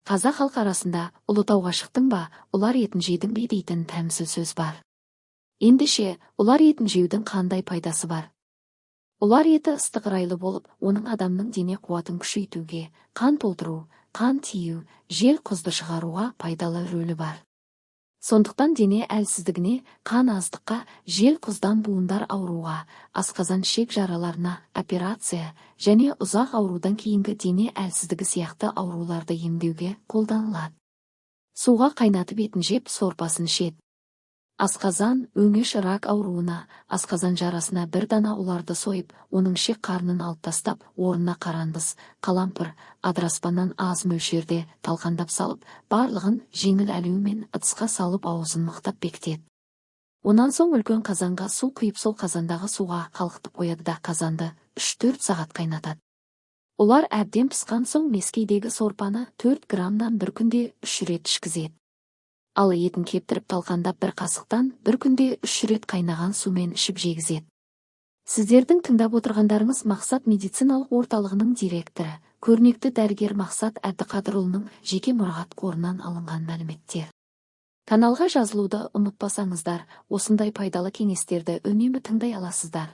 Қазақ халқы арасында «Ұлытауға шықтың ба, ұлар етін жедің бе» дейтін тәмсіл сөз бар. Ендеше, ұлар етін жеудің қандай пайдасы бар? Ұлар еті ыстық райлы болып, оның адамның дене қуатын күшейтуге, қан толтыру, қан тию, жел құзды шығаруға пайдалы рөлі бар. Сондықтан дене әлсіздігіне, қан аздыққа, жел құздан буындар ауруға, асқазан ішек жараларына, операция және ұзақ аурудан кейінгі дене әлсіздігі сияқты ауруларды емдеуге қолданылады. Суға қайнатып етін жеп, сорпасын ішеді. Асқазан, өңеш рак ауруына, асқазан жарасына бір дана ұларды сойып, оның ішек қарнын алып тастап, орнына қарандыс, қалампыр, адыраспаннан аз мөлшерде талқандап салып, барлығын жеңіл әлеумен ыдысқа салып, аузын мықтап бекітеді. Онан соң үлкен қазанға су құйып, сол қазандағы суға қалқытып қояды да, қазанды 3-4 сағат қайнатады. Ұлар әбден пысқан соң мескейдегі сорпаны 4 граммнан бір күнде 3 рет ішкізеді. Ал етін кептіріп, талқандап, бір қасықтан бір күнде 3 рет қайнаған сумен ішіп жегізеді. Сіздердің тыңдап отырғандарыңыз Мақсат медициналық орталығының директоры, көрнекті дәрігер Мақсат Әбдіқадырұлының жеке мұрағат қорынан алынған мәліметтер. Каналға жазылуды ұмытпасаңыздар, осындай пайдалы кеңестерді үнемі тыңдай аласыздар.